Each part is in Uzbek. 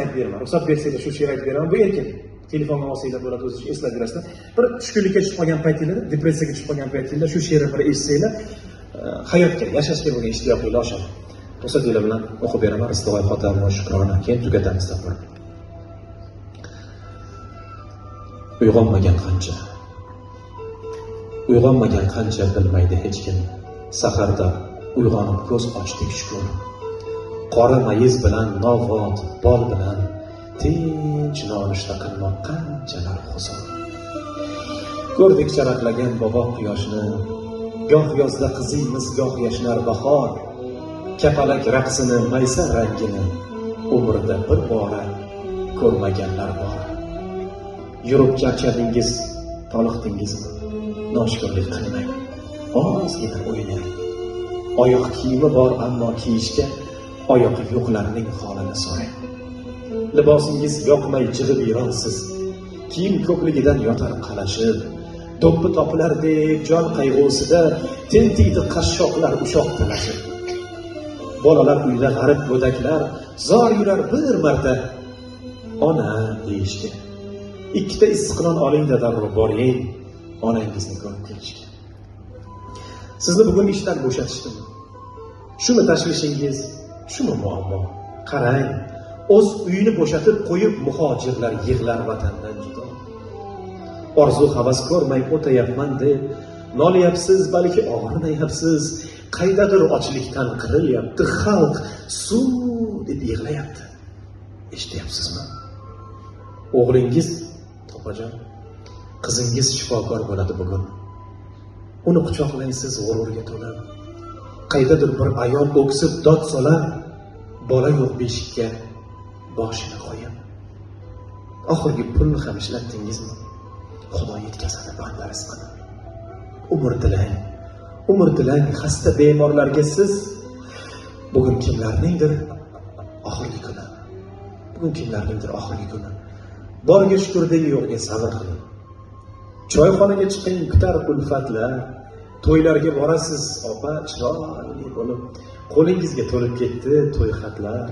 Aytib beraman, ruxsat bersanglar, shu she'r aytib beraman. Bu erkin, telefonga olsanglar bo'ladi, o'zingiz eslab yurasizlar. Bir tushkunlikka tushib qolgan paytinglarda, depressiyaga tushib qolgan paytinglarda shu she'rni bir eshitsanglar, hayotga, yashashga bo'lgan ishtiyoqinglar oshadi. Ruxsatinglar bilan o'qib beraman. Rizqi Hotamova, "Shukrona". Keyin tugatamiz tadbirni. Uyg'onmagan qancha, uyg'onmagan qancha, bilmaydi hech kim. Saharda uyg'onib ko'z ochdik, shukur. Qora mayiz bilan, novvot bol bilan tinch nonushta qilmoq qanchalar huzur. Ko'rdik charaqlagan bobo quyoshni, goh yozda qiziymiz, goh yashnar bahor. Kapalak raqsini, maysa rangini umrda bir bora ko'rmaganlar bor. Yurib charchadingiz, toliqdingizmi, noshukurlik qilmang, ozgina o'ynang. Oyoq kiyimi bor, ammo kiyishga oyoqi yo'qlarning holini so'rang. Libosingiz yoqmay jig'ib yurolsiz, kiyim ko'pligidan yotar qalashib. Do'ppi topilar deb jon qayg'usida tentiydi qashshoqlar ushoq talashib. Bolalar uyda g'arib go'daklar zor yurar bir marta ona deyishga. Ikkita issiq non olingda, darrov boring onangizni ko'rib kelishga. Sizni bugun ishdan bo'shatishdimi? Shumi tashvishingiz, shumi muammo? Qarang, o'z uyini bo'shatib qo'yib, muhojirlar yig'lar vatandan judo. Orzu havas ko'rmay o'tayapman deb nolayapsiz, balki og'rimayapsiz. Qaydadir ochlikdan qirilyapti xalq, suv deb yig'layapti, eshityapsizmi? O'g'lingiz, opajon, qizingiz shifokor bo'ladi bugun, uni quchoqlaysiz g'ururga to'lib. Qaydadir bir ayol o'ksib dod solar, bola yo'q beshikka boshini qo'yib. Oxirgi pulni ham ishlatdingizmi? Xudo yetkazadi banda rizqini. Umr tilang, umr tilang xasta bemorlarga siz. Bugun kimlarningdir oxirgi kuni, bugun kimlarningdir oxirgi kuni. Borga shukur deng, yo'qga sabr qiling. Choyxonaga chiqing, kutar ulfatlar. To'ylarga borasiz, opa, chiroyli bo'lib, qo'lingizga to'lib ketdi to'yxatlar.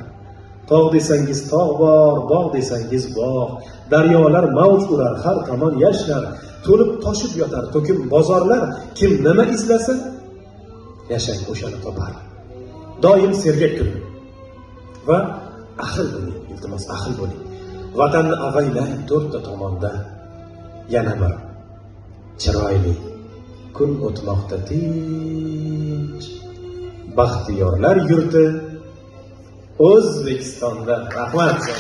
Tog' desangiz tog' bor, bog' desangiz bog', daryolar mavj urar, har tomon yashnar, to'lib toshib yotar to'kim bozorlar. Kim nima izlasa, yashang, o'shani topar. Doim sergak turing va ahil bo'ling, iltimos, ahil bo'ling. Vatanni avaylang to'rtta tomonda. Yana bir chiroyli kun o'tmoqda tinch baxtiyorlar yurti O'zbekistonda. Rahmat.